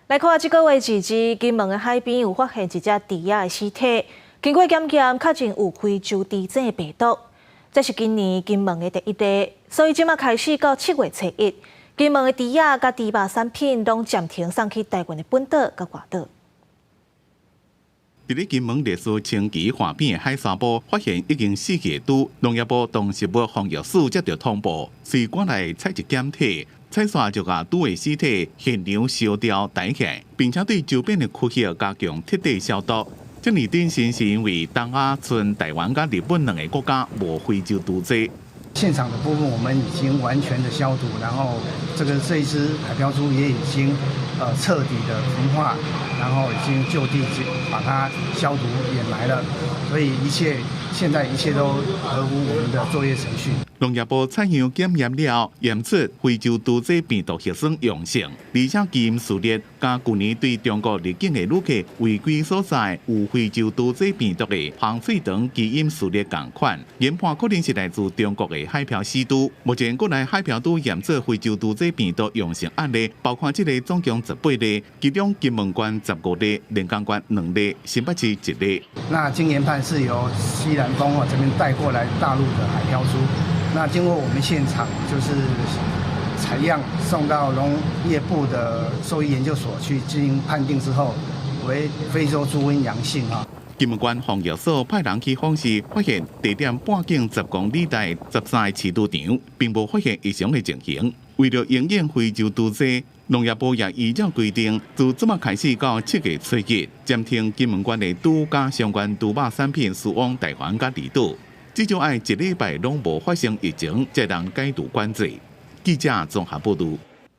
來看這個月2日，金門的海邊有發現一隻豬仔的屍體，經過檢驗，確認有非洲豬瘟病毒。這是今年金門的第一例，所以這馬開始到7月初1，金門的豬仔佮豬肉產品攏暫停送去台灣的本島佮外島。佇咧金門麗思清崎岸邊的海沙埔，發現已經死去的豬，農業部動植物防疫署接著通報，隨趕來採集檢體，採煞就共豬的屍體現場燒掉帶起來，並且對周邊的區域加強徹底消毒。這爾擔心是因為東亞賰台灣佮日本兩个國家無非洲豬災。現場的部分我們已經完全的消毒，然後這一隻海漂豬也已經徹底的焚化，然後已經就地把它消毒掩埋了，所以一切現在一切都合乎我們的作業程序。農業部採樣檢驗了，驗出非洲豬瘟病毒核酸陽性，而且基因序列佮舊年對中國入境的旅客違規所在有非洲豬瘟病毒的紅喙長基因序列仝款，研判可能是來自中國的海漂死豬。目前國內海漂豬驗出非洲豬瘟病毒陽性案例，包括這个總共18例，其中金門縣15例，連江縣2例，新北市1例。那經研判是由西南風這邊帶過來大陸的海漂豬。那經過我們現場就是採樣送到農業部的獸醫研究所去進行判定之後，為非洲豬瘟陽性啊。金門縣防疫所派人去訪視，發現地點半徑10公里內13个飼豬場，並無發現異常的情形。為了因應非洲豬災，農業部也依照規定，自這馬開始到7月初1，暫停金門縣的豬佮相關豬肉產品輸往台灣佮離島。至少愛一禮拜攏無發生疫情，才能解除管制。記者綜合報導。